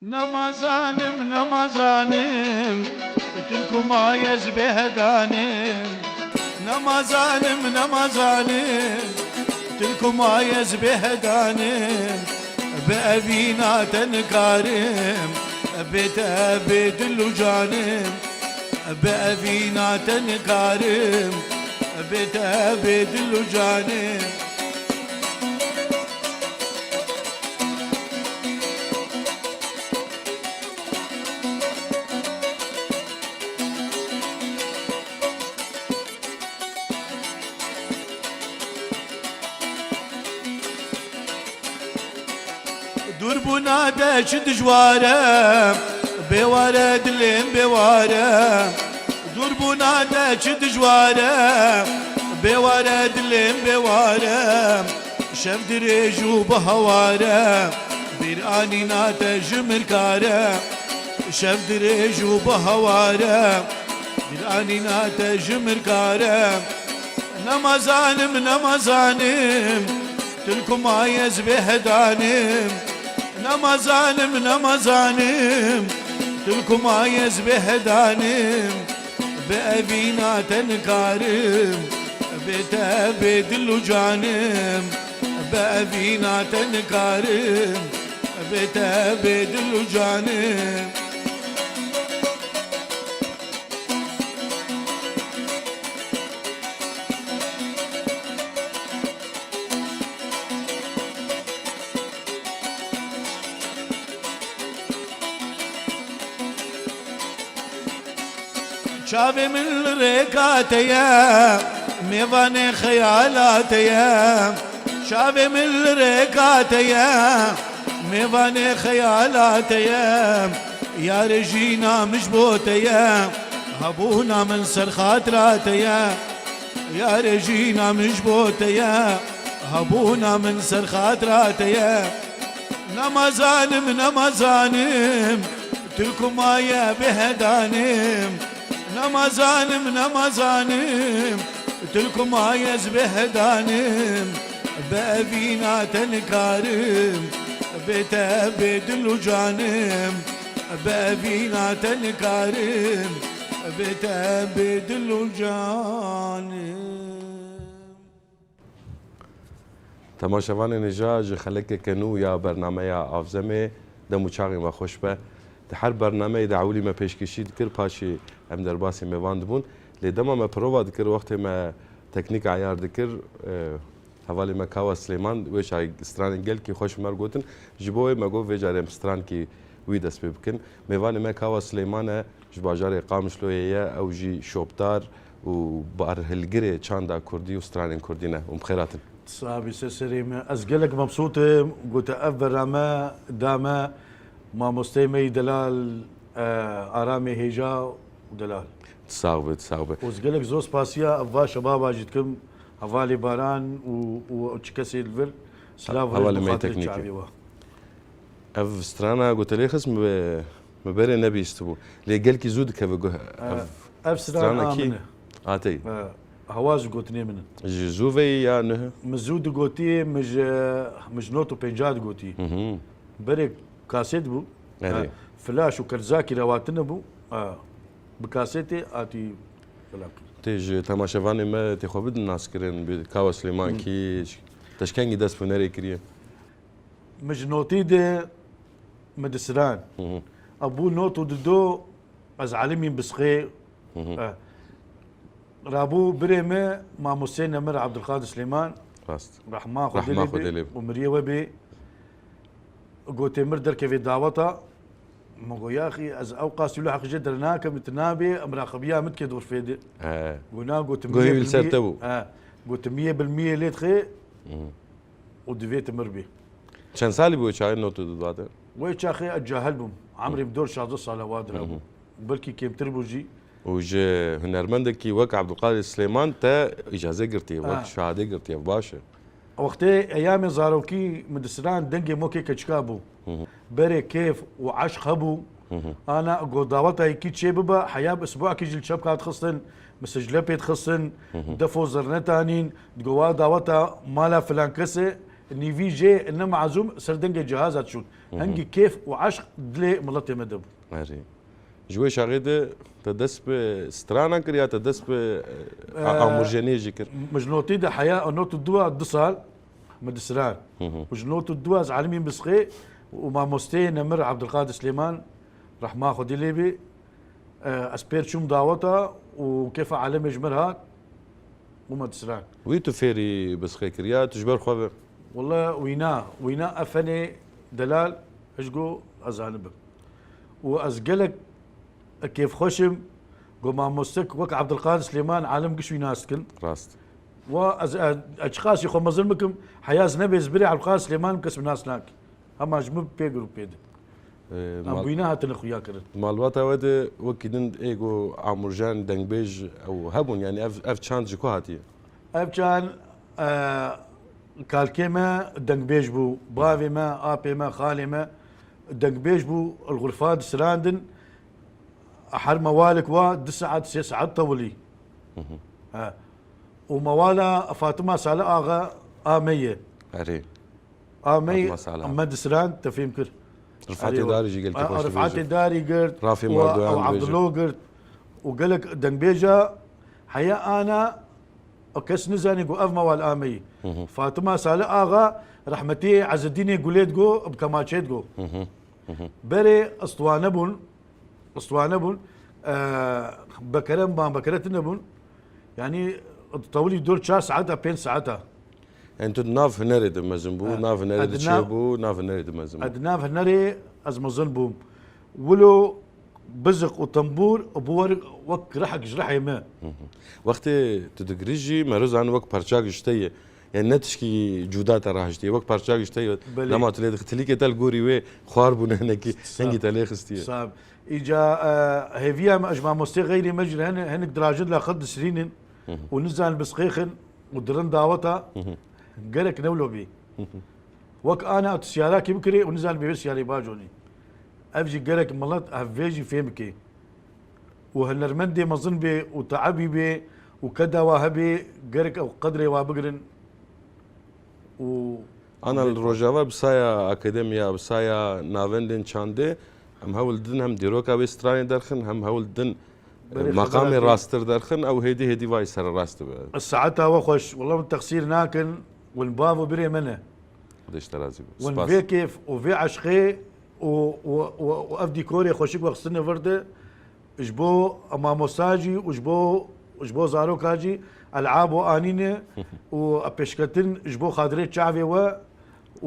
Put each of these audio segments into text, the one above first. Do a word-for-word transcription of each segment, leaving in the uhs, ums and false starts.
Nemazanim, nemazanim, tu li ku maye ez bêhedanim. Nemazanim, nemazanim, tu li ku maye ez bêhedanim. Bi evîna te nikarim, bê te bê dil û canim. Bi evîna te nikarim, bê te bê dil û canim. Dûrbûna te çi dijwar e, bêwar e dilêm bêwar e. Dûrbûna te çi dijwar e, bêwar e dilêm bêwar e. Şev dirêj û bihawar e, bîranîna te ji min kar e. Şev dirêj û bihawar e, bîranîna te ji min kar e. Nemazanim, nemazanim, tu li ku maye ez bêhedanim. Nemazanim, nemazanim, tu li ku maye ez bêhedanim. Bi evîna te nikarim, bê te bê dil û canim. Bi evîna te nikarim, bê te bê dil û canim. Çavê min li rêka te ye, mêvanê xeyala te ye. Çavê min li rêka te ye, mêvanê xeyala te ye. Yarê jîna min ji bo te ye, hebûna min ser xatira te ye. Yarê jîna min ji bo te ye, hebûna min ser xatira te ye. Nemazanim, nemazanim, tu li ku maye bêhedanim. Nemazanim, nemazanim, tu li ku maye ez bêhedanim. Bi evîna te nikarim, bê te bê dil û canim. Bi evîna te nikarim, bê te bê dil û canim. Temaşevanên hêja, ji xelekeke nû ya bernameya Avzemê dem û çaxên we xweş be. Di her bernameyê de ewilî me pêşkêşî dikir, paşê em derbasî mêvan dibûn. Lê dema me prova dikir, wextê me teknîk eyar dikir, e, hevalê me Kawa Silêman wê çaxê stranên gelkî xweş bi me re gotin. Ji bo wê me got vê carê em strankî wî dest pê bikin. Mêvanê me Kawa Silêman e. Ji bajarê Qamişloyê ye, ew jî şopdar û barhilgirê çanda kurdî û stranên kurdî ne. Hûn bi xêr hatin. Sax bî, ser serê me. Ez gelek mebsût im, ku te ev bername da me, mamosteyê me yî delal, e, Aramê Hêja û delal. Sax be, sax be. Û ez gelek zor spasiya ev va şebaba jî dikim, hevalê Baran û, û çi kesê li vir, silav û rêz hevalê bi me xatirê teknîkê. Çavê we. Ev strana ku te lê xist, min, min berê nebihîstibû. Lê gelkî zû dikeve guh. Ev, ev strana strana kî? A min e. A te yî. E, hewa ji gotinê min in. Ji zû ve yî ya nuh? Min zû digotî, min ji, min ji not û pêncah digotî. Hı hı. Berê kaset bû. Erê. E, flaş û kerzakî re hatine bû. E, bi kasetê hatî filan kir. Tê ji temaşevanê me tê xwe bidin naskirin, bi Kawa Silêman kî, te ji kengî dest bi hunerê kiriye? Min ji notî de min disiran. Hı hı. Ev bû not û dido, ez elimîm bisxê. Hı hı. Eh. Rabû birê me, mamosteyê Nemir Abdulkadir Silêman. Rast. Rehma Xwedê lê bê û miriyê we bê. Gotê mir derkevê daweta. Min got, yaxî, ez ew qas wilo heqijê dernakim, tu nabê, em raqibiya min dike di xurfê de. He. Got, na, gotim, goyê wî li ser te bû. He. Gotim, miyê bil miyê lê dixê. Hı. û divê tu mir bî. Çend salî bû wê çaxê not û dido date? Wê çaxê ez cahil bûm. Emrê min dor şazdeh sala wa dira bû. Hı hı. Belkî kêmtir bû jî. Û ji hunermendekî wek Abdulkadir Silêman te îcaze girtiye, wek şehadê girtiye, baş e. Wextê eyamê zarokî min disiran dengê mokê keçika bû. Hı hı. Berê kêf û eşq hebû. Hı hı. Ana got daweta yekî çê bibe, heya bi isbuekî jî li çepka dixistin, bi siclepê dixistin, hı hı, defo zirnetanîn, digo wa daweta mala filan kesê, Nîvî jê ne mazûm ser dengê cihaza çûn. Hingî kêf û eşq dilê miletê me de bû. Erê. Ji wê çaxê de te dest bi stranan kir ya te dest bi, e, a-, amûrjenê jî kir? Min ji notî de heya, not û dua du sal min distran. Û ji not û dua ez alimî Bisxê û mamosteyê nemir Abdulkadir Silêman, rehma Xwedê lê bê, e, ez pêr çûm daweta û kêfa alemê ji mir hat û me distran. Wî tu fêrî Bisxê kir ya tu ji ber xwe ve? Wele wîna, wîna ev fenê delal, ez go ez zanibim. Û ez gelek kêfxweş im, go mamostek wek Abdulkadir Silêman alim giş wî nas dikin. Rast. Wa ez, ez, ez çiqasî xwe mezin bikim, heya ez nebê ez birê Abdulkadir Silêman kes min nas nake. Hema ji min pê grûpê de. Ee, Em mal- bûyne hatine xuya kirin. Malbata we de wekî din ê go amûrjen, dengbêj ew hebûn, yani ev, ev çand ji ku hatiye? Ev çand, e, kalkê me dengbêj bû, bavê me, apê me, xalê me dengbêj bû, li xulfa disirandin, her mewalik wa du saet, sê saet tewilî. He. Û mewala Fatima Salih Axa a me ye. Erê. A me, Fatima Salih Axa. Me disirand, te fêm kir. Rifatê Erê, Darî jî gelkî a, xweş Rifatê dibêje. Darî girt, Rafê û, Mardoyan û dibêje. Abdullo girt, û gelek dengbêja heya ana, û kes nizanî ku ev mewal a me yî. Fatima Salih Axa, rehmetî Ezedînê Gulê digo, bi kemaçê digo. Berê istwane bûn, istwane bûn, e, bekere, ban bekere tune bûn. Yani, tewilî dor çar saeta, pênc saeta. Yani tu nav hunerê de mezin bû, Ha. nav hunerê de Ed nav çêbû, nav hunerê de mezin bû. Ed nav hunerê ez mezin bûm. Wilo biziq û tembûr bû wer wek rehek ji rehê me. Wextê tu digirî jî, mero zan wek parçak ji te ye. Yani ne tişkî cuda te rahiştiye, wek parçak ji te ye. Belê. Lema tu lê dixî tilîkê te li gorî wê xwar bûne hinekî, Sağ hingî te lê xistiye. Sağ ol. Îca, e, hêviya me, ji mamostê xeyrî me jî hene, hinek dirajin la xwe disirînin û nizan bisqêxin û dirin daweta, gerek newlo bî. Wek ana tu siyarakî bikirê û nizan bê wê siyarê baconî. Ev jî gerek milet ev vê jî fêm bike. Û hunermendê mezin bê û teebî bê û keda wa hebê, gerek ew qedrê wa bigirin û Ana li Rojava bi saya akademiya, bi saya navendên çandê, em hewl didin hem dîroka wê stranê derxin, hem hewl didin, Berê e, maqamê xeberatê. Rasttir derxin, ew hêdî hêdî vay sererast dibe. Saeta we xweş, wela min texsîr nakin, win bav û birê me ne. Xwedê ji te razî be. Win Spas. Vê kêf û vê eşqê û, û, û, û ev dîkorê xweşik wexistine vir de, ji bo mamosta jî û ji bo, ji bo zaroka jî elab û anîne û pêşketin ji bo xatirê çavê we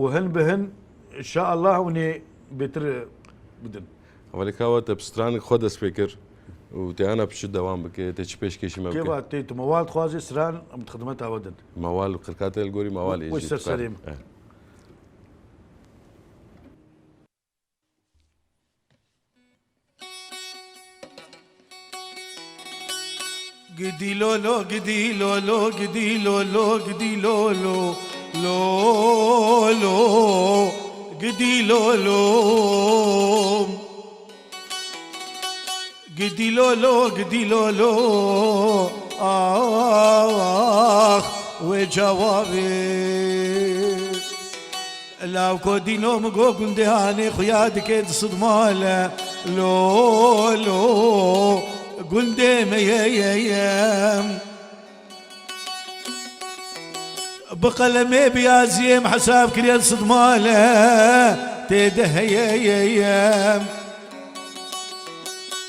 û hin bi hin, inşaallah, hûn ê bêtir bidin. Hevalê ka we te bi stranek xwe dest pê kir û te ana piçû dewam bike, te çi pêşkêşî me bike? Kêfa tê tu mewal dixwazê, stran em di xidmeta we din. Mewal qirka te li gorî mewal ê Wê jî ser dikar. Serê min. Eh. Gidî lolo, gidî lolo, gidî lolo, gidî lolo, lolo, gidî lolo. Gidî lolo, gidî lolo, ax, wê cawabê. Lawko dîno min got gundê hanê xuya dike di sidmale. Lo, lo, gundê me ye, ye, ye. Bi qelemê bi yaziyê min hesab kiriye di sidmale. Tê de heye, ye, ye.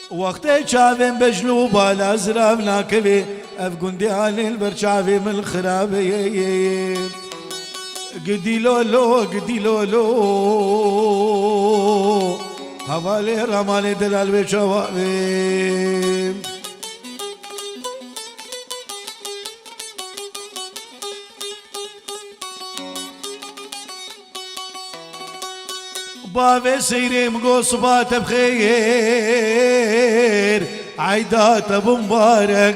Wextê çavên bejn û bala zirav nakevê, ev gundê alê li ber çavê min xirabe ye. Gidî lolo, gidî lolo, hevalê ramalê delal wê çawa bê. Bavê seyrê min got siba te bi xêr, eyda te bi mibarek.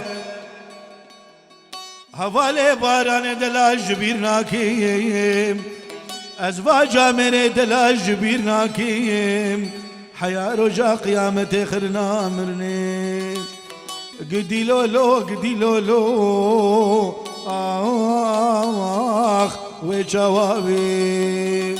Hevalê baranê delal ji bîr nakim, ez va camêrê delal ji bîr nakim. Heya roja qiyametê xirina mirinê. Gidî lolo, gidî lolo, ax, Wê çawa wê?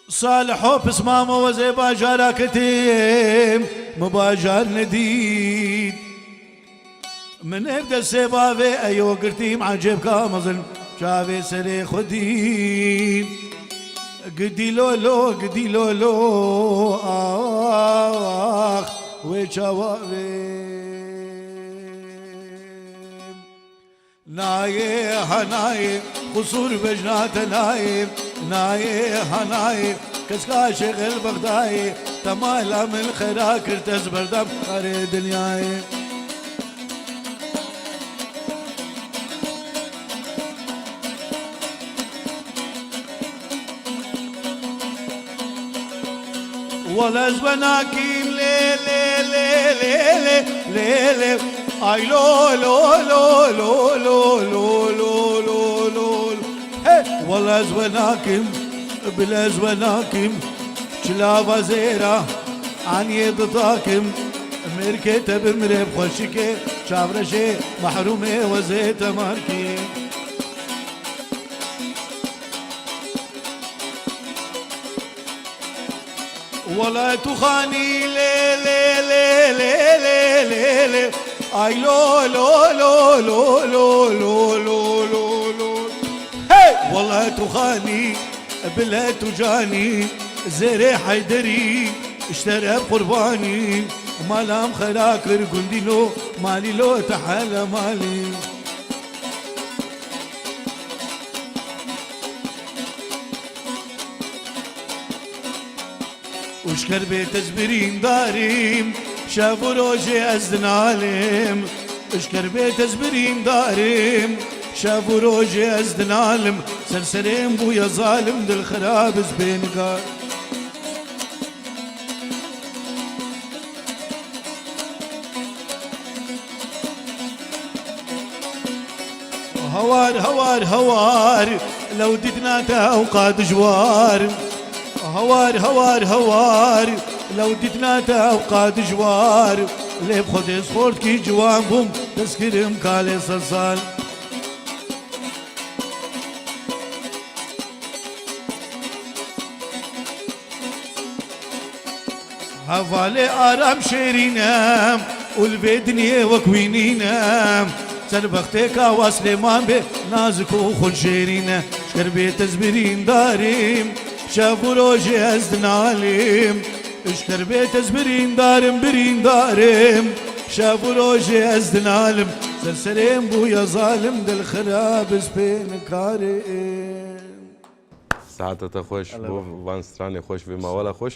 Saliho pismamo wezê bajara kitîm, mi bajar nedît. Min ev destê bavê eyo girtîm, ecêb ka mezin çavê serê xwe dît. Gidî lolo, gidî lolo, ax, wê çawa wê. Nayê ha nayê, qusûr bejna te nayê. Nayê ha nayê, keska şêxel Bexdayê. Te mala min xera kir, te ez berdam xarê dinyayê. Wele ez we nakîm lê, lê, lê, lê, lê, lê, lê. Ay lo, lo, lo, lo, lo, lo, lo, lo, lo. Hey! Wele ez we nakîm, bile ez we nakîm. Çilava zêra, aniyê ditakim. Mêrkê te bimre bi xweşikê, çavreşê mehrûmê wezê te markî. Wele tu xanî lê, lê, lê, lê, lê, lê, lê. Ay lo, lo, lo, lo, lo, lo, lo, lo, lo. Hey! Wele tu xanî, bile tu canî, zêrê Heyderî, ji te re bi qurbanî. Mala min xera kir gundî lo, malî lo te hele malî. Û ji kerbê te ez birîndarîm, şev û rojê ez dinalim. Û ji kerbê te ez birîndarîm, şev û rojê ez dinalim. Ser serê min bûye zalim, dil xirab ez bê nikar. Hawar, hawar, hawar, lew dîtina te ew qad dijwar. Hawar, hawar, hawar, lew dîtina te ew qad dijwar. Lê bi Xwedê ez xortkî ciwan bûm, dest kirim kalê sed sal. Hevalê aram şêrîn e û li vê dinyê wek wî nîne. Ser bextê ka wa Silêman bê, nazik û xwe şêrîn e. Ji kerbê te ez birîndarîm, şev û rojê ez dinalim. Ji kerbê te ez birîndarim, birîndarim. Şev û rojê ez dinalim. Ser serê min bûye zalim, dil xirab ez pê nikarim. Saeta te xweş, bo van stranê xweş, vê mawala xweş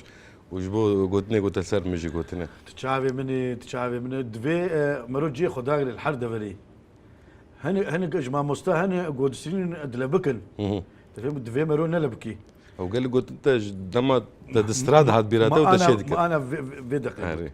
û ji bo gotinê ku te ser min jî gotine. Tu çavê min î, tu çavê min î. Divê, e, mero cihê xwe dagire li her deverê. Hinek, hinek ji mamoste, hinek ku distînin dilebik in. Hı hı. Divê, divê mero nelebikî. Ew gelek gotin te ji dema te distra dihat bîra te û te çêdikir. Ma ana vê, vê, vê deqê. Erê.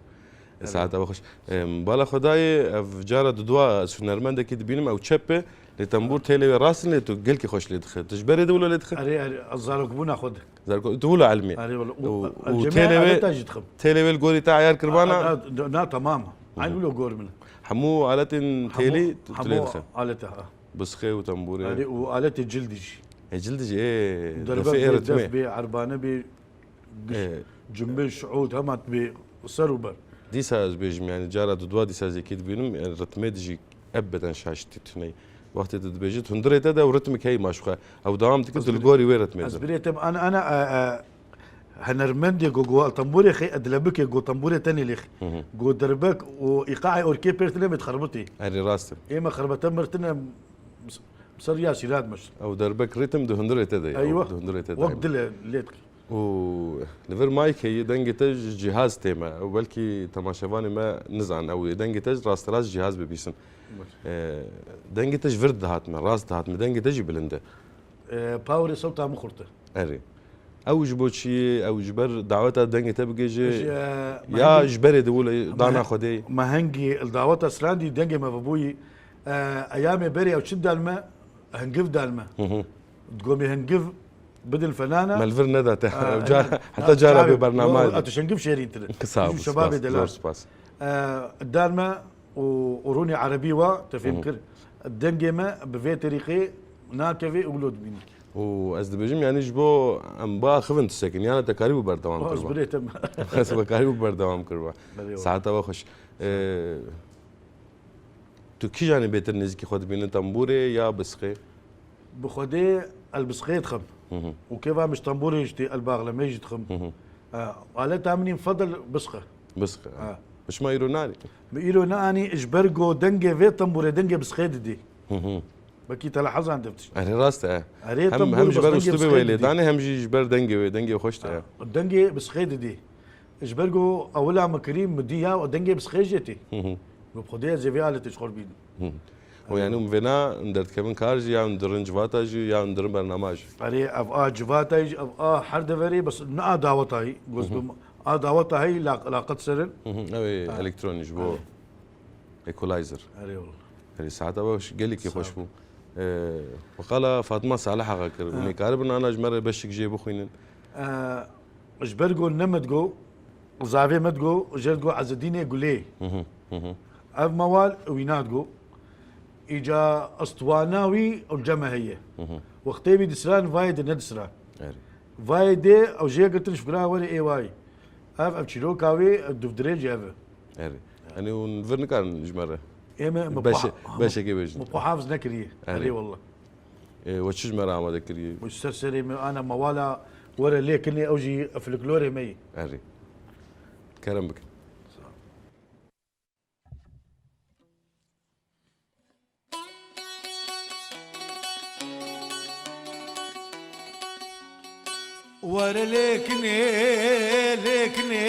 Saeta we xweş. Em, bala Xwedayê, ev cara dudwa ez hunermendekî dibînim, ew çep e, lê tembûr têlê wê rast in, lê tu gelkî xweş lê dixe. Tu ji berê de wilo lê dixe? Erê, erê, ez zarokbûna xwe de. Zarok-, tu wilo elmî. Erê, wele, û, û, û têlê wê, aleta jî dixim. Têlê wê li gorî te eyar kirbana? A, a, na, tamam. Hı hı. Eyn wilo gor min. Hemû aletên têlî tu, tu lê dixe? Hemû aleta, ha. Bisxê û tembûrê. Erê, û aletê cildî jî. Ê cildî jî, ê, derbek defê ê bê, ritmê. Def bê, erbane bê, Ê. Cimbiş, ûd, hema dibê ser û ber. Dîsa ez bêjim, yani cara dudwa dîsa ez yekî dibînim, yani ritmê de jî ebeden şaş tî tuney. Wextê tu dibêjî, tu hundirê te de ew ritmik heyî maşuxe. Ew dewam dike, tu li gorî wê ritmê de. Ez birê te, ana, ana, e, e, henermendê ku, ku tembûrê xê edlebikê, ku tembûrê tenê lêx. Hı hı. Ku derbek û îqaê orkê pêr tine bê dixerbitê. Erê rast e. Ê me xerbete mirtine, ser ya sîrat meşt. Ew derbek ritm di hundirê te de ye. Eywa. Di hundirê te de. Wek dil e, lê dikir. Û li vir mayîkê yê dengê te ji cîhaz tê me. Ew belkî temaşevanê me nizanin. Ew ê dengê te ji rasterast cîhaz bibîsin. Baş. Ee, dengê te ji vir dihat me, rast dihat me. Dengê te jî bilind e. Ee, powerê sewta min xurt e. Erê. Ew ji bo çi ye? Ew ji ber daweta dengê te bigêje? Ji, e, Ya mehengî-, ji berê diwû li dana meh-, Xwedê? Mehengî li daweta strandî dengê me bibûyî, e, eyamê berê ew çi didal me? Hingiv dal me. Hı hı. Digomê hingiv bidin fenana. Me li vir neda te. E, Ew ca-, eyamê, heta ya, cara çavê, bê bernama yo, dî. Ew tu hingiv şêrîntir e. Sağ ol, Ji şebabê spas, delal. Zor spas. E, dal me û, û rûnê erebî wa te fêm Hı hı. kir. Dengê me bi vê terîqê nakeve û wilo dibînî. Û ez dibêjim, yanî ji bo em biaxivin tiştekî, yana te karîbû berdewam Oh, ez kiriba. birê te me. Ez we karîbû berdewam kiriba. Belê, Saeta we xweş. Ee, tu kîjanî bêtir nêzîkî xwe dibînin, tembûrê ya bisqê? Bi Xwedê el bisqê dixim. Hı hı. Û kêva min ji tembûrê jî tê el baxlemê jî dixim. Hı hı. Ee, aleta min î mufedel bisq e. Bisq e. Ha. Bi şima îro nanî? Bi îro neanî ji ber go dengê vê tembûrê dengê bisqê didî. Hı hı. Belkî te lehezan dev tişt. Erê rast e. Erê Hem, tembûr hem ji ber bas dengê uslubê wê lê didî. Danê hem jî ji ber dengê wê, dengê xweş de ye. Dengê bisqê didî. Ji ber ku ewila min kirî, min dî ya dengê bisqê jê tê. Hı hı. Min bi Xwedê ez ê vê aletê ji xwe bînim. Hı hı. O yani, em vêna em derdikevin kar jî, ya em dirin civata jî, ya em dirin bernama jî. Erê, ev a civata jî, ev a her deverê, bes ne a daweta hî, goz Hı hı. bim, a daweta hî la-, laqet serin. Hı hı. Ew ê Ha. elektronî ji bo Erê. Equalizer. Erê wala. Erê, saeta we gelekî Sağ xweş ol. bû. Ee, Weqala Fatma Salih axa kir. Ha. Hûn ê karibin ana ji me re beşik jê bixwînin? Ee, ji ber go ne me digo, zavê me digo, jê digo Ezedînê Gulê. Hı hı, hı hı. Ev mewal wîna digo. Îca istwana wî ew ceme heye. Hı hı. Wextê wî disiran, vayê de nedisiran. Erê. Vayê de ew jê girtin ji fikra were ê wayî. Ev, ev çîroka wê, ev dûvdirêj ev e. Erê. Yanî hûn vir nikarin ji me re? Ê me, me Beşe-, puha-, beşekê bêjin. me puhafiz nekiriye. Erê. Erê wallah. Ê, we çi ji me re amade kiriye? Ji ser serê me, ana mewala were lê kinê, ew jî folklorê me ye. Erê. Kerem bikin. Were lêkinê, lêkinê,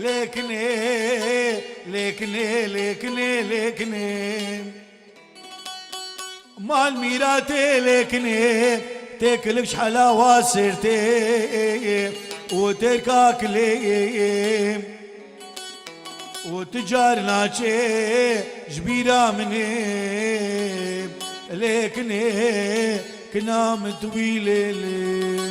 lêkinê, lêkinê, lêkinê, lêkinê. Mal mîratê lêkinê, tê kilik ji helawa sêrtê û têrka kilê. Û tu car naçê ji bîra min ê, lêkinê kina min tu wî lê lê.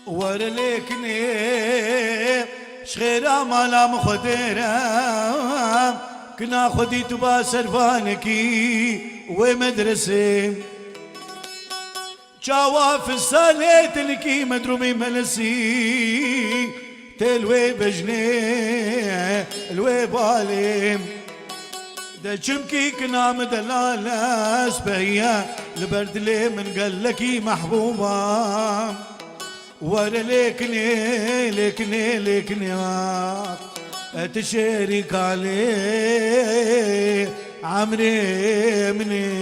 Were lêkinê, ji xêra mala min xwe dêre, kina xwedî tu ba servanekî wê medresê. Çawa fistanê tinikî medrûmî melesî, tê li wê bejnê, li wê balê. De çimkî kina min delal e, spehiye li ber dilê min gelekî mehbûba. Were lêkinê, lêkinê, lêkinê, e tu şêrî kalê emrê min ê.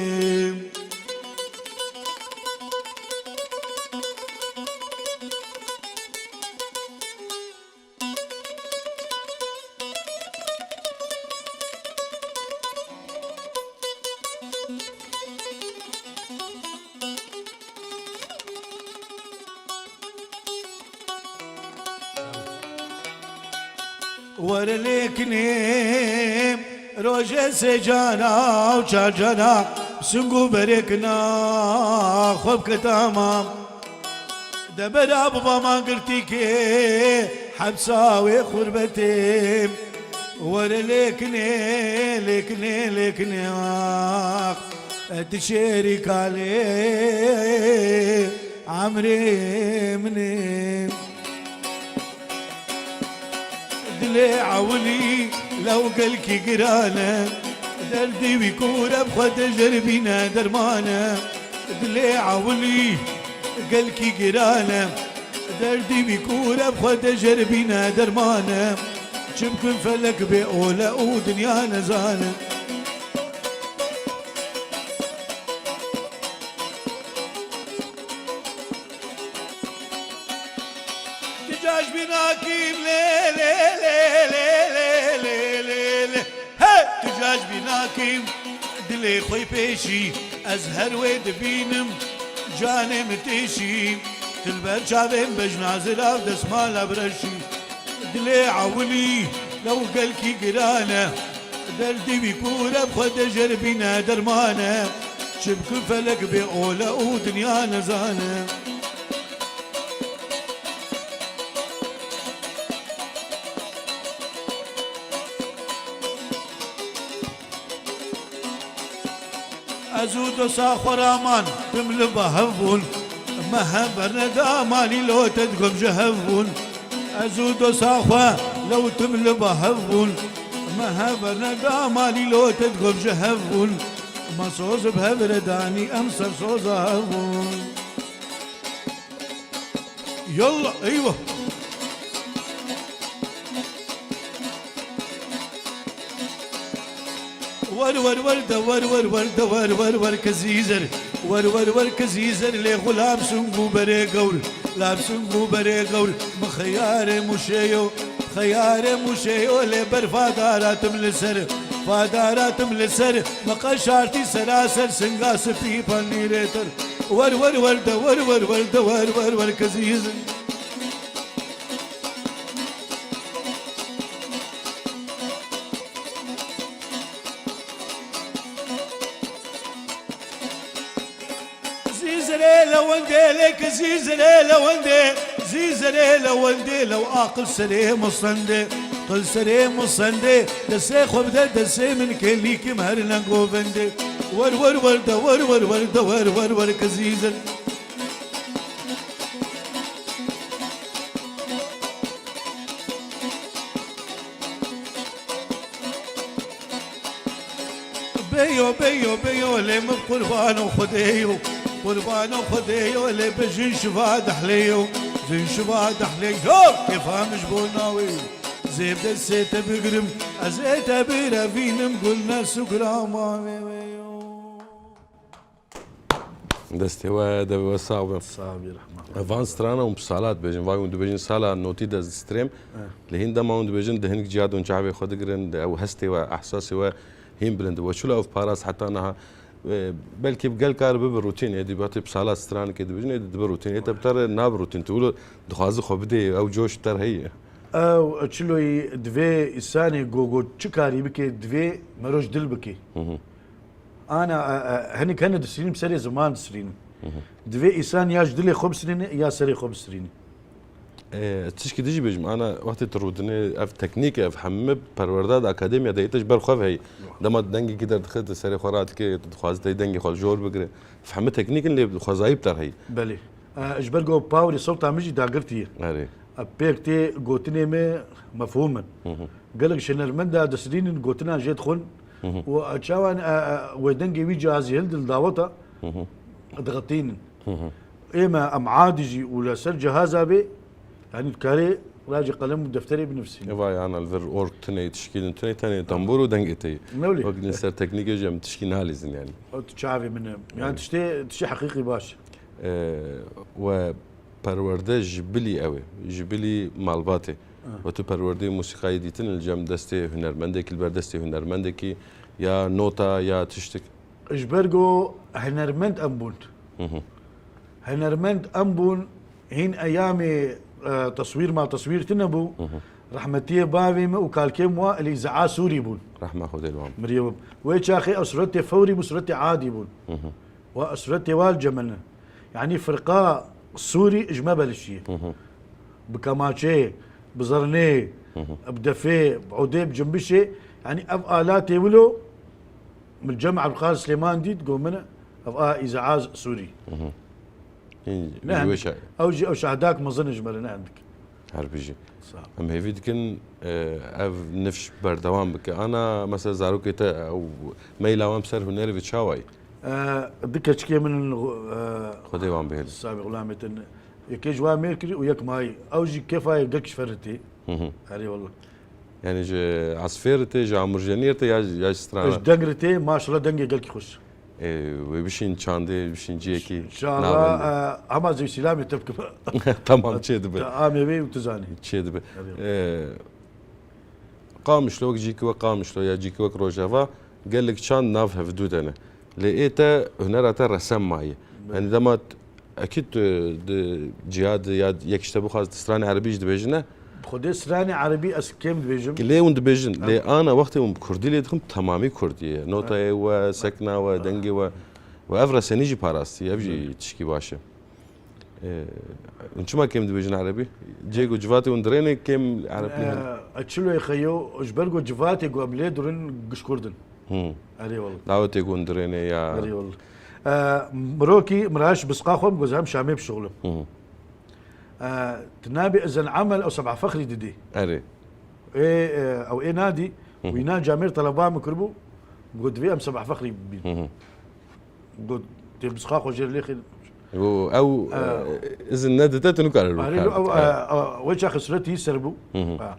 Were lêkinê, rojê sê cara û çar cara, bi sing û berê kina xwe bike tamam. De bera biba man girtîkê, hepsa wê xurbetê. Were lêkinê, lêkinê, lêkinê, ax, e tu şêrî kalê emrê min ê. Dilê ewilî lew gelkî giran e, derdê wî kûr e, bi xwe de jerbîne derman e. Dilê ewilî Gelkî giran e, derdî wî kûr e, bi xwe de jê re bîne derman e. Çi bikin felek bê ole û dinya nezane. Tu caş bî nakîm lê, lê, lê. Hey! Tu caş bî nakîm, dilê xwe pêşî, ez her wê dibînim, canê min têşî. Tu li ber çavên bejna zirav, destmala bireşî. Dilê ewilî lew gelkî giran e, derdî wî kûr e, bi xwe de jê re bîne derman e. Çi bikin felek bê ole û dinya nezane. Ez û dosa xwe raman, tim li ba hev bûn. Me hev berneda malî lo te digom ji hev bûn. Ez û dosa xwe lew tim li ba hev bûn. Me hev berneda malî lo te digom ji hev bûn. Me soz bi hev re danî, em ser soza hev bûn. Yallah, eyvah. Wer, wer, wer de, wer, wer, wer de, wer, wer, wer kezîzer. Wer, wer, wer kezîzer, lê xulam sung û berê gewr. Lam sung û berê gewr. Mi xeyarê muşeyo, xeyarê muşeyo, lê ber fadara tim li ser. Fadara tim li ser. Mi qeşartî seraser singa spî panîrê ter. Wer, wer, wer de, wer, wer, wer de, wer, wer, wer kezîzin. Zîzirê lewendê, lê kezîzirê lewendê. Zîzirê lewendê, lew aqil serê musendê. Qil serê musendê, destê xwe bide destê min, kêlîkim her lengovendê. Wer, wer, wer de, wer, wer, wer de, wer, wer, wer kezîzir. Beyo, beyo, beyo, lê min qurbano Xwedê yo. Qurbano Xwedê yo, lê bi jin şiva dehlê yo. Jin şiva dehlê yo, kêfa min ji bo navê yo. Zêv destê te bigirim, ez ê te birevînim, gul ne sugrama wê wê yo. Destê we, devê we sax be. Sax bî, rehma. Van strana hûn bi sala dibêjin, vay hûn dibêjin sala notî de strêm. Eh. Lê hîn dema hûn dibêjin, di hinek ciya de hûn çavê xwe digirin, di ew hestê we, ehsasê we hîn bilind. We çilo ev parast heta niha? E, belkî bi gel kar bibe rutîn, êdî bi sala stranikê dibêjin, êdî dibe rutîn. Ê te bi te re nabe rutîn, tu wilo dixwazi xwe bidê, ew coş ter heye. Ew çiloyî divê îsanê go, go çi karî bike, divê meroj dil bike. Hı hı. Ana, e, e, hinek hene disirînim, serê ziman disirînim. Hı hı. Divê îsan ya ji dilê xwe bisirîne, ya serê xwe bisirîne. E, tişkî dijî bêjim, ana wextê tu rûdinê, ev teknîk e, ev hemî perwerda di akademiya de yê te ji ber xwe ve heye. Dema dengekî derdixe, tu serê xwe radike, tu dixwaze te dengê xwe li jor bigire. Ev hemî teknîk in, lê xwezayî bi te re heye. Belê. E, ji ber ku pawrê sewta min jî dagirtî ye. Erê. E, pêk tê gotinê me mefhûm in. Hı hı. Gelek ji hunermenda disirînin gotinan jê dixwin Hı hı. û, e, çawan, e, e, wê dengê wî cihazî hildil daweta Hı hı. dixetînin. Hı hı. Ê me em adî jî û li ser cihaza bê, yanî dikarê racê qelem û defterê binivîsîne. Eva yana li vir org tune, tişkî din tune, tenê tembûr û dengê te ye. Ne wî? Wek li ser teknîkê jî em tişkî nalîzin yanî. O tu çavê min e. Yanî Evet. tiştê, tiştê heqîqî baş. Ee, we perwerde ji bilî ew e, ji bilî malbatê. Ah. We tu perwerdeyê musîqayê dîtin li cem destê hunermendekî, li ber destê hunermendekî ya nota ya tiştik? Ji ber ku hunermend em bûn. Hı hı. Hunermend em bûn, hîn eyamê, e, teswîr ma teswîr tune bû. Hı hı. Rehmetiyê bavê me û kalkê me wa Elî Ze'a Sûrî bûn. Rehma Xwedê li wan. Miriyê we. Wê çaxê ew suretê fewrî bû, suretê adî bûn. Hı hı. Wa suretê wa li cem me ne. Yanî firqa Sûrî ji me belişiye. Hı hı. Bi kemaçê, bi zirnê, Hı hı. bi defê, bi odê, bi cimbişê. Yanî ev alatê wilo min cem Ebdulqadir Silêman dît, got min, ev a îzeaz Sûrî. Hı hı. Hîn Ne ji wê hendik. şa- Ew jî ew şahdak mezin ji me re ne hendik. Her bijî. Sağ ol. Em hêvî dikin, e, ev nifş berdewam bike. Ana, mesela zarokê te, ew meyla wan bi ser hunerê ve çawa ye? E, du keçikê min in, e, Xwedê wan bihêle. Sabî xulamê te ne. Yekê ji wan mêr kirî û yek mayî. Ew jî kêfa ye gelkî ji ferê tê. Hı hı. Erê wele. Yani ji esfê re tê, ji amûrjeniyê re tê ya, ya ji strana? Ji deng re tê, maşallah dengê gelkî xweş. Ê, wê bişîn çandê, bişîn ciyekî. Înşallah, navendê. E, hema zî sîlamê te bikim. Tamam, çê dibe. Te amê wê û tu zanî. Çê dibe. Erê. E, Qamişlo, wek cîkî wek Qamişlo ya cîkî wek Rojava, gelek çand nav hevdû de ne. Lê ê te hunera te resem maye. Belê. Yani dema t-, ekîd tu di ciya di ya yek ji te bixwaz di stranê erebî jî dibêjine. Xwedê stranê erebî ez kêm dibêjim. Lê hûn dibêjin. Em Lê ana wextê hûn bi kurdî lê dixin, temamî kurdî ye. Notayê we, sekna we, dengê we. We ev resenî jî parastî, ev jî Belê. Tişkî baş e. Ee, hûn çima kêm dibêjin erebî? Cihê ku civatê hûn dirênê kêm erebî hene? Ee, çilo ye xeyo, ji ber ku civatê ku em lê durin giş kurd in. Hı. Erê wele. Dawetê ku hûn dirênê ya Erê wele. Ee, mirokî miraş bisqa xwe goz hem Şamê bişuxlim. Hı hı. Ee, tu nabê ezen emel ew Sebha Fexrî didî. Erê. Ê, e, ew ê nadî, Hı hı. Wîna camêr teleba min kiribû, got divê em Sebha Fexrî bîn. Hı hı. Got, tê bisqa xwe jêr lêxin. Û ew, Ha. e, izin nedide, tu nikare rû Arê, kar ew, bikare. e, e, wê çaxê suretî ser bû. Hı hı. Ha.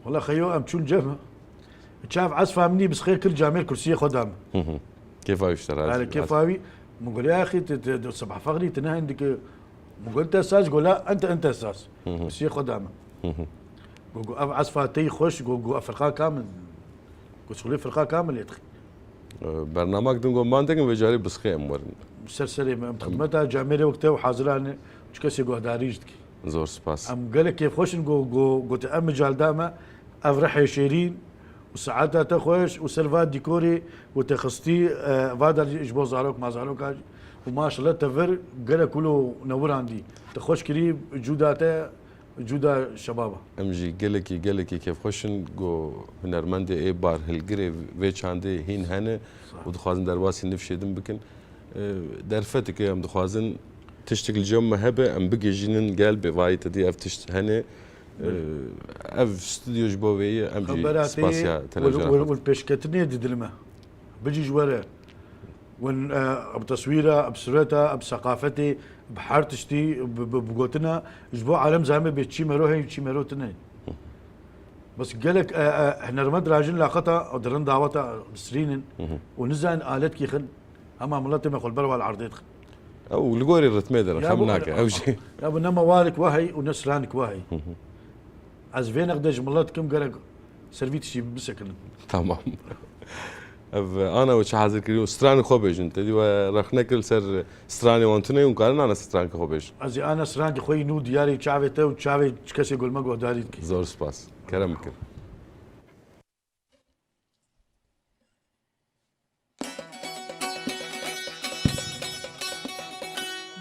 Wela xeyo em çûn cem. Çav esfa minî bisxê kir camêr kursiyê xwe da min. Hı hı. Kêfa wî ji te razî. Erê, kêfa wî. Min got, "Ya axî, te, te, te Sebha Fexrî, te ne hindike." Min got, "Te saz?" Got, "La, ente, ente saz." Hı hı. Kursiyê xwe da min. Hı hı. Got, got, "Ev esfa te yî xweş?" Got, got, "Ev firqa kamil?" Got, "Şixulê firqa kamil lê dixî." Ee, bernamak din got, "Man dekin vê carê bisxê em werin." Ser serê me, em xidmeta camêrê wek te û hazirane, çi kesê guhdarî jî dikî. Zor spas. Em gelek kêfxweş in, got, got, got, em mical da me, ev rihê şêrîn û saeta te xweş û ser va dîkorê û te xistî, e, va der ji bo zarok ma zaroka jî. Û maşallah te vir gelek kulo newirandî. Te xweş kirî, cûda te Cuda şebaba. Em jî gelekî, gelekî kêfxweş in ku hunermendê ê barhilgirê vê çandê hîn hene Sağ ol. Û dixwazin derbasî nifşê din bikin. E, derfetike em dixwazin tiştek li cem me hebe, em bigihîjînin gel bê vayê te dî ev tişt hene. E, Belê. Ev stûdyo ji bo vê ye, em jî Xebera te spasiya yê, televizyona wel, wel, xwe dikin. Wel pêşketinê di dil me. Bicî ji we re. Win, e, bi teswîra, bi sureta, bi seqafetê, bi her tiştî, bi, bi, bi gotina, ji bo alem zame bê çî mero heye, çî mero tune. Bes gelek, e, e, hunermend rajin laqeta, di rind daweta disirînin Hı hı. Û nizanin alet kî xin, hema miletê me xwe li ber wan erdê dixin. Ew li gorî ritmê de Ya xem bu, nake, ew jî. Ya bu ne mewarik wahey û ne stranik wahey. Hı hı. Ez vê nexdê ji milet dikim, gerek ser vî tiştî bisekinin. Tamam. Ev ana we çi hazir kiriyo? Stranê xwe bêjin. Te dî we rexne kir li ser stranê wan tune û karin ana stranê xwe bêjin. Ez ê ana stranê xwe yî nû diyarê çavê te û çavê çi kesê gul me guhdarî dike. Zor spas. Kerem bikin.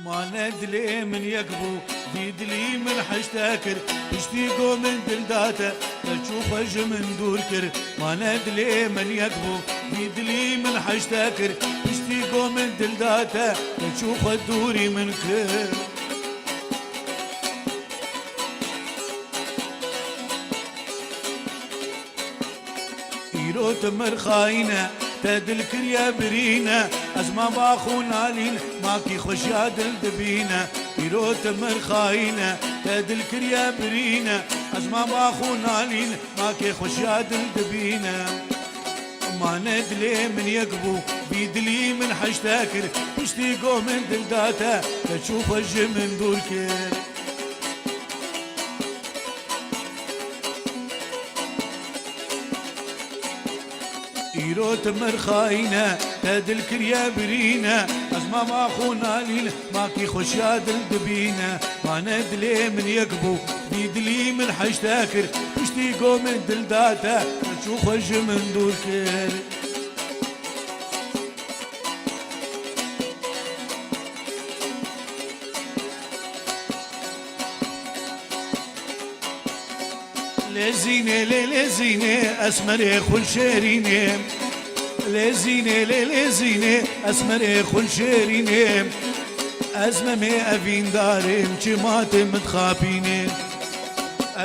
Mane dilê min yek bû, vî dilî min heşte kir, piştî go min dil da te, te çû xwe ji min dûr kir. Mane dilê min yek bû, vî dilî min heşte kir, piştî go min dil da te, te çû xwe dûrî min kir. Îro tu mir xayîne, te dil kiriye birîne, ez ma ba xwe nalîn, ma kî xweşiya dil dibîne. Îro tu mir xayîne, te dil kiriye birîne, ez ma ba xwe nalîn, ma kê xweşiya dil dibîne. Mane dilê min yek bû, vî dilî min heşte kir, piştî go min dil da te, te çû xwe ji min dûr kir. Îro tu mir xayîne, te dil kiriye birîne, ez ma ma xwe nalîn, ma kî xweşiya dil dibîne. Mane dilê min yek bû, vî dilî min heşte kir, piştî go min dil da te, te çû xwe ji min dûr kir. Lezîne lê lezîne, esmerê xul şêrîne. Lezîne lê lezîne, esmerê xul şêrîne. Ez memê evîndarêm, çima tê min dixapîne.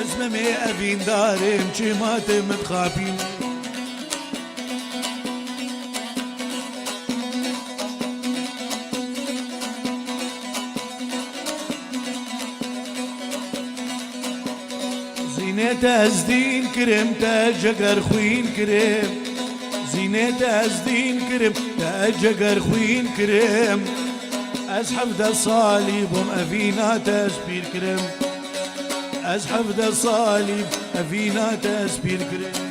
Ez memê evîndarêm, çima tê min dixapîne. Te ez dîn kirim, te ceger xwîn kirim. Zînê te ez dîn kirim, te ceger xwîn kirim. Ez hevdeh salî bûm, evîna te ez pîr kirim. Ez hevdeh salî, evîna te ez pîr kirim.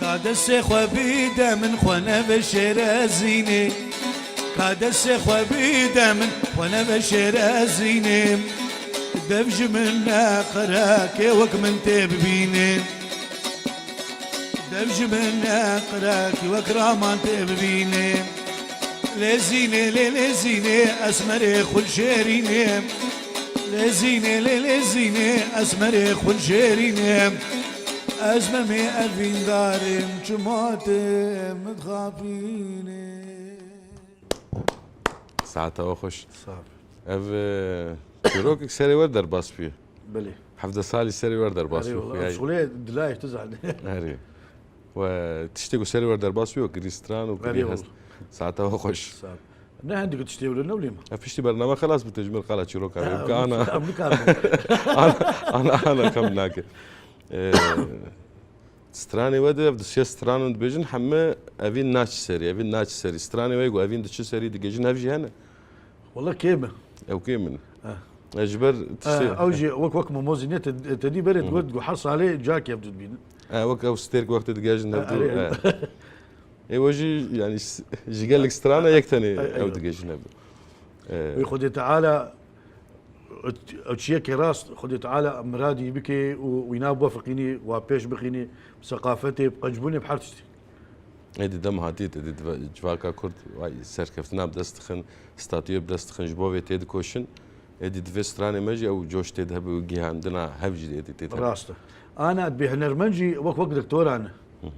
Ka destê xwe bide min, xwe neve şêrezînê. Ka destê xwe bide min, xwe neve şêrezînê. Dev ji min neqire, kê wek min tê bibînê. Dev ji min neqire, kê wek raman tê bibînê. Lêzînê, lê lêzînê, esmerê xul şêrînê. Lêzînê, lê lêzînê, esmerê xul şêrînê. Ez memê evîndarê, çima tê min dixapînê. Saeta we xweş. Sağ ol. Ev, e, çîrokek serê we derbas bûye. Belê. Hevdeh salî serê we derbas bûye. Erê wala, şixulê dilayê tu zanî. Erê. We tiştê ku serê we derbas bûye, wek girî stran û girî hest. Saeta we xweş. Sağ ol. Ne hindik tiştê wilo ne wilo ma. Ev piştî bername xelas bû, te ji min qala çîroka bê. Ha, bike ana. Em nikarin. Ana, ana, ana xem nake. E, stranê we de ev di şêst stranan dibêjin, heme evîn naçî serî, evîn naçî serî. Stranê we ku evîn diçi serî digêjin, hev jî hene? Wala kêm e. Ew kêm in. Ha. E, ji ber tiştê. Ha, ew jî wek, wek Momo Zînê te, te dî berê digot, digot her salê carkê ev dibînin. E, wek ew stêrk wextê digêjin hev du. Erê, erê. E. Ê we jî, yanî, s-, ji gelek strana yek tenê ew digêjin hev du. E. Wî Xwedê Teala, ew çiyekê rast, Xwedê Teala miradî bike û wîna biwefiqînî, wa pêş bixînî, bi seqafetê, bi qencbûnê, bi her tiştî. Êdî dem hatiye, êdî dive-, civaka Kurd, vay, serkeftina bi dest dixin, statuyê bi dest dixin, ji bo vê tê dikoşin. Êdî divê stranê me jî ew coş tê de hebe û gihandina hev jî êdî tê de hebe. Rast e. Ana dibê hunermend jî wek, wek doktoran e. Hı hı.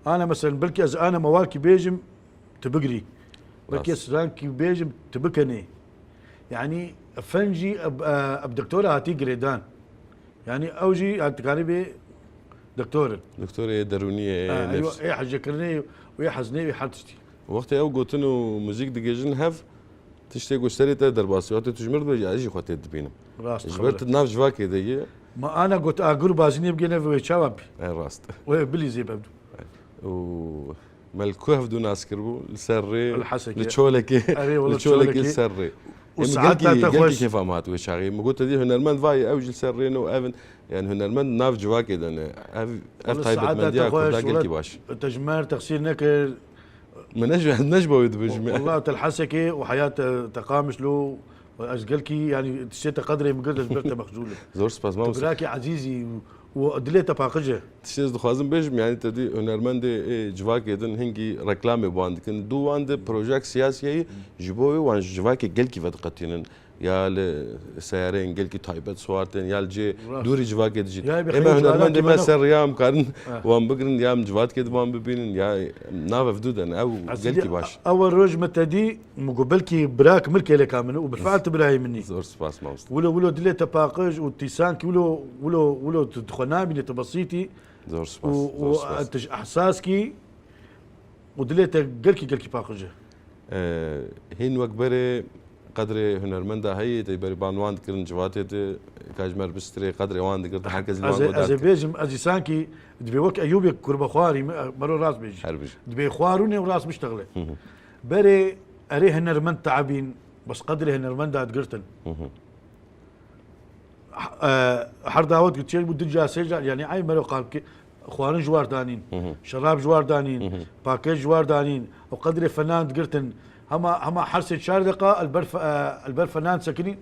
Ana, meselen, belkî ez ana mewalkî bêjim, tu bigirî. Belkî strankî bêjim, tu bikenê. Yanî fen jî eb, e, eb doktora hatî girêdan. Yanî ew jî, yanî, dikarî bê doktor in. Doktorê derûniyê, ha, nefs. Ê hecekirinê û ê hezinê û her tiştî. Wextê ew gotin û muzîk digêjin hev, tiştê ku serê te derbasî, wextê tu ji min re dibêjî, ez jî xwe tê dibînim. Rast, ji ber tu nav civakê de yî. Ma ana got, agir û bazînê bigêne vê çawan bî? E, rast. Wê bilîzê bevdu. Û me li ku hevdu nas kiribû? Li ser rê, li Hesekê. Li Çolekê, erê, wala li Çolekê, Çolekê. Ser rê. Û ê min saeta gelkî, te gelkî xweş. Kêfa me hat wê çaxê. Min got, te dî hunermend vayê, ew jî li ser rê ne û ev in. Yani hunermend nav civakê de ne. Ev, ev taybetmendiya Kurda gelkî baş. Wala saeta te xweş, wala te ji me re texsîr nekir. Min ne ji, ne ji bo wê dibêjim ya. Wala te li Hesekê û heya te, te Qamişlo, ez gelkî, yani, tiştê te qedrê min girt, ez ber te mexcûl im. Zor spas, mamoste. Tu birakî ezîz î û, û dilê te paqij e. Tiştê ez dixwazim bêjim, yani, te dî hunermendê, ê, civakê din hingî reklamê bi wan dikin. Du wan de projek siyasiyê ji bo wê wan ji civakê gelkî vediqetînin. Ya li seyareyên gelkî taybet siwar tên, ya li cê dûrî civakê dijîn. Rast. Ya, ê, bi xeyr, hunermendê me ser riya em karin wan bigirin, ya em civakê di wan bibînin, ya nav ev du den, ew gelkî baş. Ew roj me te dî, min got belkî birak mirkêleka min e û bilfiil tu birayê min î. Zor spas, mamoste. Wilo, wilo dilê te paqij û tîsankî wilo, wilo, wilo tu, tu xwe nabînî, tu besîtî. Zor spas, û, zor spas. Û tu ji ehsaskî û dilê te gelkî, gelkî paqij e. E, hîn wek berê qedrê hunermenda heye, tê berê ban wan dikirin civatê de, ka ji me re bistirê, qedrê wan digirtin, herkes li wan got. Ez ê bêjim, ez îsankî dibê wek Eyûbê kurbexwarî, me-, mero rast bêjî. Her bijî. Dibê xwarûnê û rast biştexile. Hı hı. Berê erê hunermend teebîn, bes qedrê hunermenda digirtin. Hı hı. E, her dawet ku çêbû du car sê car, yani ay mero qal ki, xwarin ji war danîn, hı hı, şerab ji war danîn, hı hı, pakêt ji war danîn, ew qedrê fenan digirtin. Hema, hema her sê çar deqa el ber fe-, e, el ber fenan sekinî,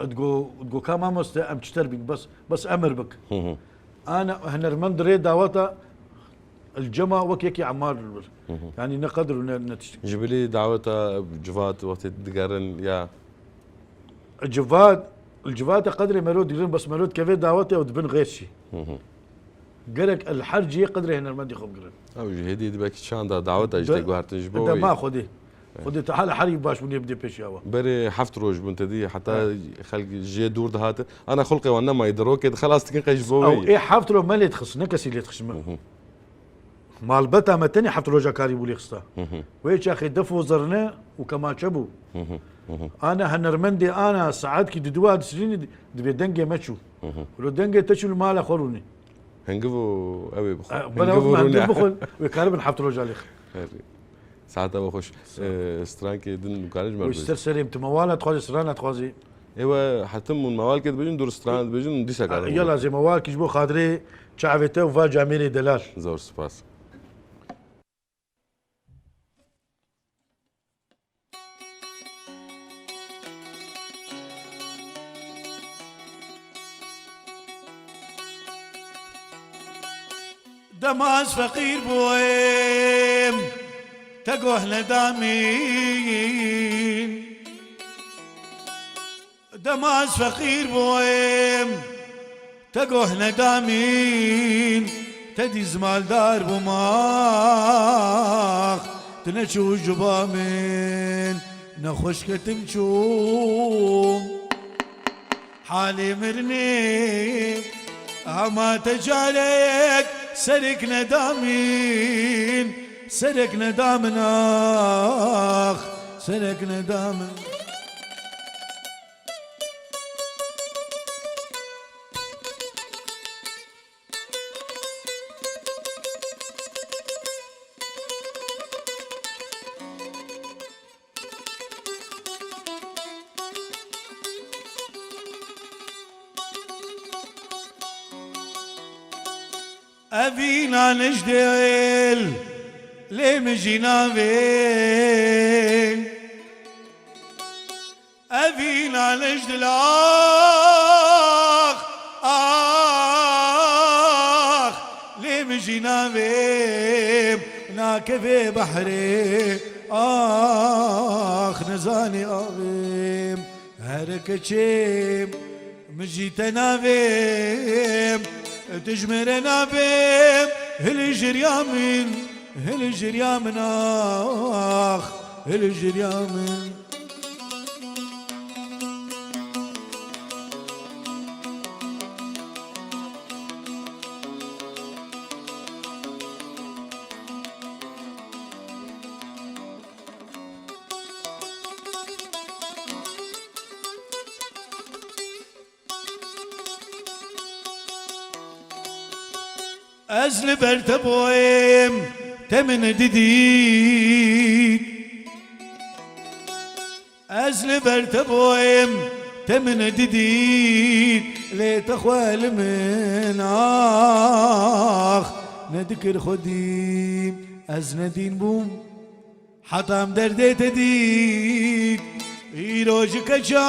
digo, digo ka mamoste em çiter bîn, bes, bes emir bik. Hı hı. Ana hunermend rê daweta Li cema wek yekî emar li vir. Hı hı. Yanî ne qedir û ne, ne tiştik. Ji bilî daweta civat wextê digerin ya? Civat, li civata qedrê mero digirin, bes mero dikeve dawetê ew dibin xêr çî. Hı hı. Gerek li her cihê qedrê hunermendî xwe bigirin. Ew ji hêdî dibekî çanda daweta jî tê guhertin ji bo wî. Dema Xwedê. Xwedê Teala herî baş bûnê bidê pêşiya we. Berê heft roj bûn te dî, heta Evet. xelk jê dûr dihatin. Ana xulqê wan nemayî, di rokê di xelas dikin qey ji bo Ew wê. ê heft roj me lê dixist, ne kesî lê dixist me. Hı hı. Malbeta me tenê heft roja karî bû lê xista. Hı hı. Wê çaxê def û zirne û kemaçe bû. Hı hı, hı hı. Ana hunermendê ana saetkî di diwa disirînî dibê dengê me çû. Hı hı. Lo dengê te çû li mala xwe rûnê. Hingiv û ew ê bixwe. E, Hingiv bela û me rûnê. Hingiv bixwe, wê karibin heft roja lê xwe. Herî. Saeta we xweş. Sağ ol. E, strankê din û karê ji me Wê ser serê min, tu mewala dixwazî, strana dixwazî. Ê we hetim û mewalkê dibêjin, dur strana dibêjin, dîsa karin. Yala zê mewalkî ji bo xatirê çavê te û va camêrê delal. Zor spas. Dema ez feqîr bûyim, te guh neda min. Dema ez feqîr bûyim, te guh neda min, te dîz maldar bûm ax, tu neçû ji ba min, nexweş ketim çûm. Halê mirinê hema te carek serek neda min, serek neda min ax, serek neda min. Evîna nijdêl lê min jî navên. Evîna nijdil ax, ax, lê min jî navêm nakeve behrê, ax, nezanî avêm. Here keçêm, min jî te navêm, tu ji min re nabêm, hilê jiriya min, hilê jiriya min ax, hilê jiriya min. Ez li ber te boyêm, te min didît. Ez li ber te boyêm, te min didît. Lê te xwe li min ax nedikir xwedî. Ez nedîn bûm. Heta em derdê te dît, îro ji keça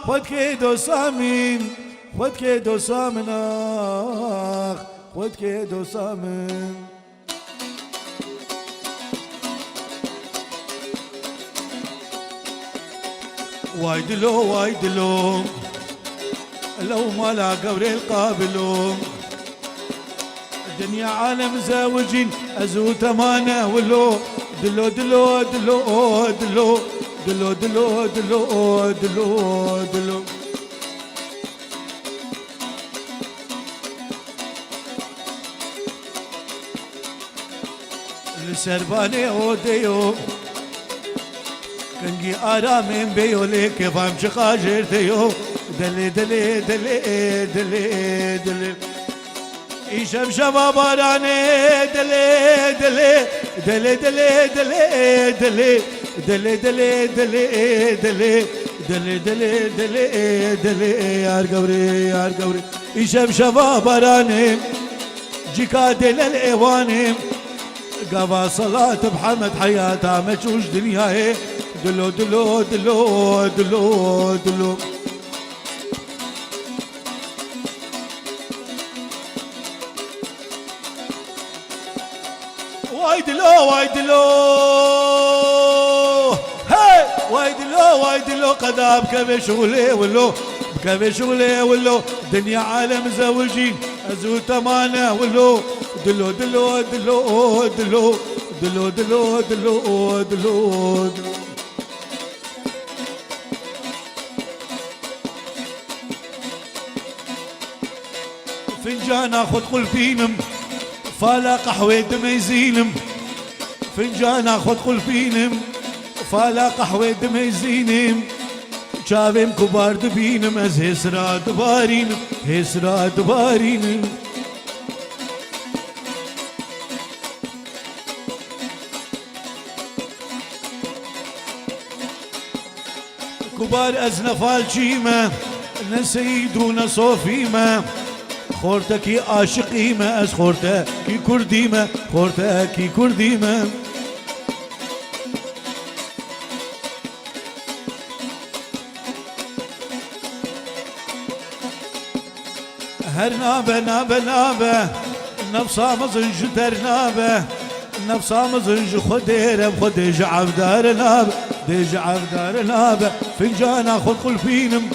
xwe dikê dosa min, xwe dikê dosa min ax, xwe dikê dosa min. Way dilo, way dilo, lew mala gewrê li qabilo. Dinya alem zewicîn, ez û te mane wilo. Dilo, dilo, dilo, o, dilo. Dilo, dilo, dilo, o, dilo, dilo. Li ser banê odê yo. Kengî aramên bêyo lê kêfa min çiqa jêr tê yo. Dilê, dilê, dilê, dilê, dilê. Îşev şeva baranê dilê, dilê, dilê, dilê, dilê, dilê, dilê, dilê, dilê, dilê, dilê, dilê, dilê, dilê, yar gewrê, yar gewrê. Îşev şeva baranê. Cîka dêlel êwanê, gava Selat Mihemed heyata me çû ji dinyayê. Dilo, dilo, dilo, dilo, dilo. Way dilo, way dilo. Hey! Way dilo, way dilo, qeda bikeve şûlê wilo. Bikeve şûlê wilo. Dinya alem zewicîn, ez û te mane wilo. Dilo, dilo, dilo, dilo. Dilo, dilo, dilo, dilo, dilo. Fincana xwe diqulpînim, fala qehwê dimeyzînim. Fincana xwe diqulpînim, fala qehwê dimeyzînim. Çavêm kubar dibînim, ez hêsra dibarînim, hêsra dibarînim. Kubar ez ne falçî me, ne seyîd û ne sofî me. Xortekî aşiqî me, ez xortekî kurdî me, xortekî kurdî me. Her nabe, nabe, nabe, nefsa mezin ji der nabe. Nefsa mezin ji Xwedê re, Xwedê ji evdar nabe, dê ji evdar nabe. Fincana xwe qulpînim,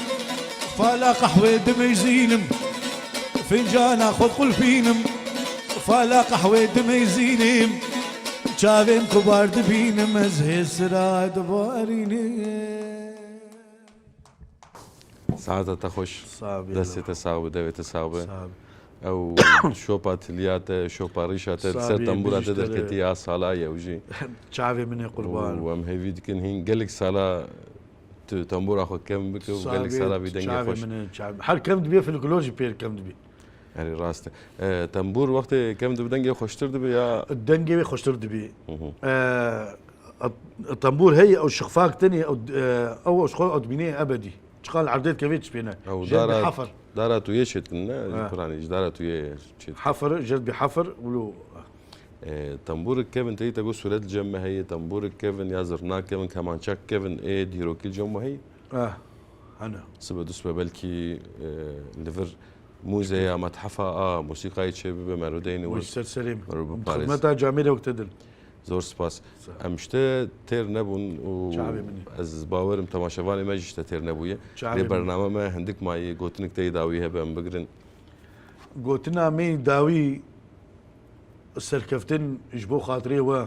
fala qehwê dimeyzînim. Fincana xwe qulpînim, fala qehwê dimeyzînim. Çavên kubar dibînim, ez hêsira dibarînim. Saeta te xweş. Sağ ol. Destê te sax be, devê te sax be. Sağ ol. Ew şopa tiliya te, şopa rîşa te, li ser tembûra te derketî ya sala ye ew jî. Çavê min ê qurban. Û em hêvî dikin hîn gelek sala tu tembûra xwe kevn bike û gelek sala vî dengê xweş. Çavê min ê, çavê. Her kevn dibe, folklor jî pêr kevn dibe. Erê, rast e. E, tembûr wextê kevn dibe dengê xweştir dibe ya? Dengê wê xweştir dibe. Hı hı. E, at-, tembûr heye, ew şixfak tenê, ew, e, ew ji xwe ew dibîne ebedî. Çiqa li erdê dikeve çi pê ne. Ew jêr dara, bi hefir. Dara tu yê çêdikin ne? Ha. Kuranî ji dara tu yê çêdikin. Hefir, jêr bi hefir, wilo. E, tembûr kevin teyî te got sûret li cem me heye, tembûr kevin ya zirna kevin, kemançak kevin, ê dîrokî li cem me heye? Eh, hene. Sibe du sibe belkî, e, li vir Mûzeya, methefa a mûsîqayê çêbibe, mero deynê we. Ser serê min. Mero biparêz. Xizmeta camêrê wek te din. Zor spas. Sağ ol. Em ji te têr nebûn û ez bawerim temaşevanê me jî ji te têr nebûye. Çavê min. Lê bername me hindik mayî, gotinik te yê dawî hebe em bigirin. Gotina me yê dawî serkeftin ji bo xatirê we.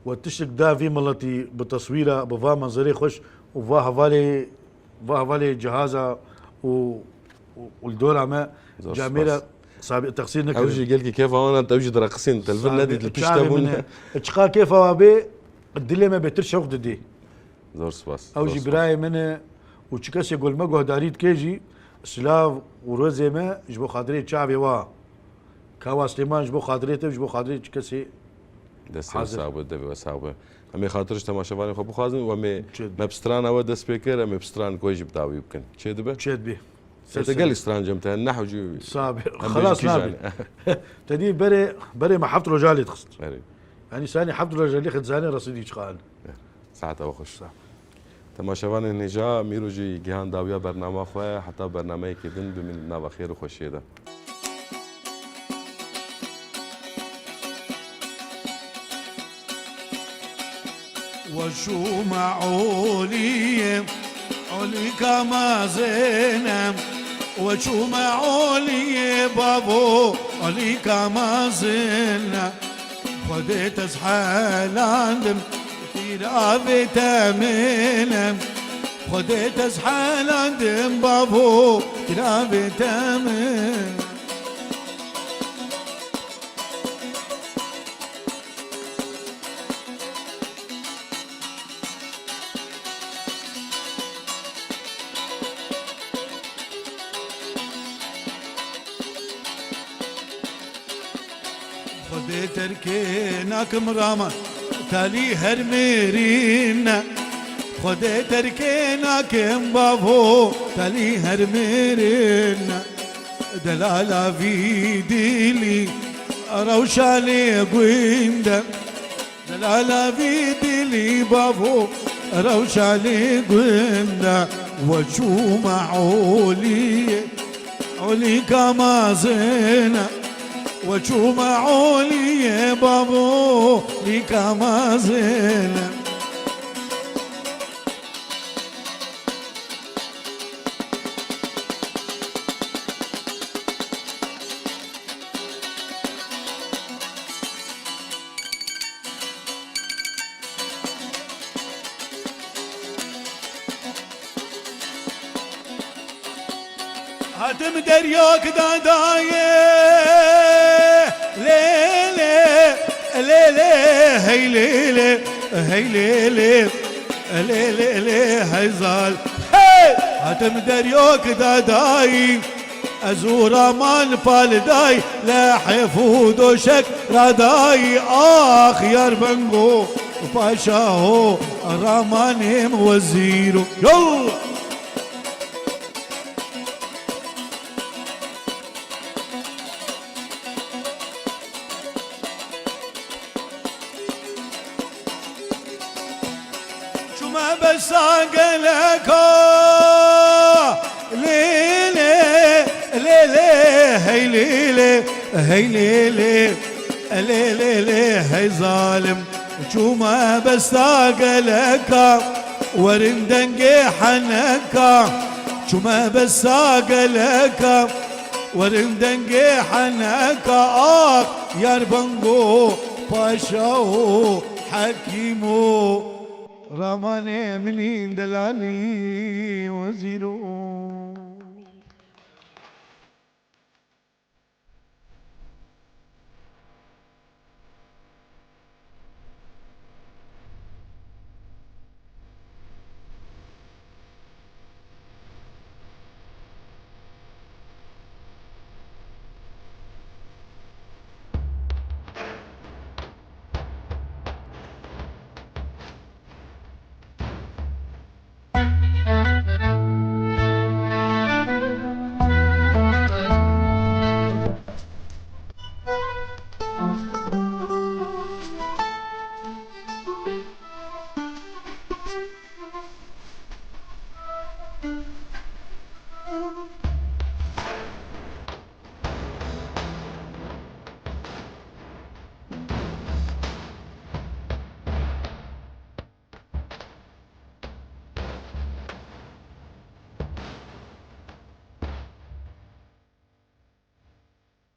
We tiştek da vî miletî bi teswîra, bi va menzerê xweş û va hevalê, va hevalê cihaza û, û, û li dora me camêra sabî texsîr nekirin. Ew jî gelkî kêfa wan hat, ew jî direqisîn, te li vir nedît, li pişt te bûn. Çavê min e. Çiqa kêfa wa bê, dilê me bêtir şewq didê. Zor spas. Ew jî birayê min e û çi kesê ku li me guhdarî dike jî, silav û rêzê me ji bo xatirê çavê wa. Kawa Silêman ji bo xatirê te, ji bo xatirê çi kesê. Destê we sax be, devê we sax be. Em ê xatir ji temaşevanê xwe bixwazin û em ê, me bi strana we dest pê kir, em ê bi stran ku jî bi dawî bikin. Çê dibe? Çê dibe. Te gelek stran cem te hene, nehew jî. Sax be. Xelas nabe. Te dî berê, berê me heft roja lê dixist. Erê. Yanî sanî heft roja lê xit zanê residî çiqa hene. Saeta we xweş. Sağ ol. Temaşevanên hêja, Mîro jî gihan dawiya bernama xwe, heta bernameyekê din bimînin nava xêr û xweşiyê de. وشومە عۆلیێ، عۆلیکە مەزێنە، وەچوومە عۆلیێ بابۆ، عۆلیکە مەزێنە. خودێ تەز حەلاندم، تیراێ تەمێنە. خودێ تەز حەلاندم بابۆ، تیراێ تەمێنە. Xwedê terkê nakim rama, talî her mêrîn e. Xwedê terkê nakim bavo, talî her mêrîn e. Delala vî dilî rewşa lê gund e. Delala vî dilî bavo, rewşa lê gund e. We çûme olî, olîka mezin e. We çûme olî, bavo, olîka mezin e. Hatim deryak dadayê, lê lê, lê lê, hey lê lê, hey lê lê, lê lê lê, hey zal. Hey! Hatim deryak dadayî, ez û Raman pal day, lehef û doşek radayî, ax yar bengo, paşa ho, Ramanê min wezîro. Yol! Çûme besa geleka, lê lê, lê lê, hey lê lê, hey lê lê, lê lê lê, hey zalim. Çûme besa geleka, werin dengê heneka. Çûme besa geleka, werin dengê heneka. Ax yar bengo, paşa û hekîm û Ramanê min î delalî wezîro.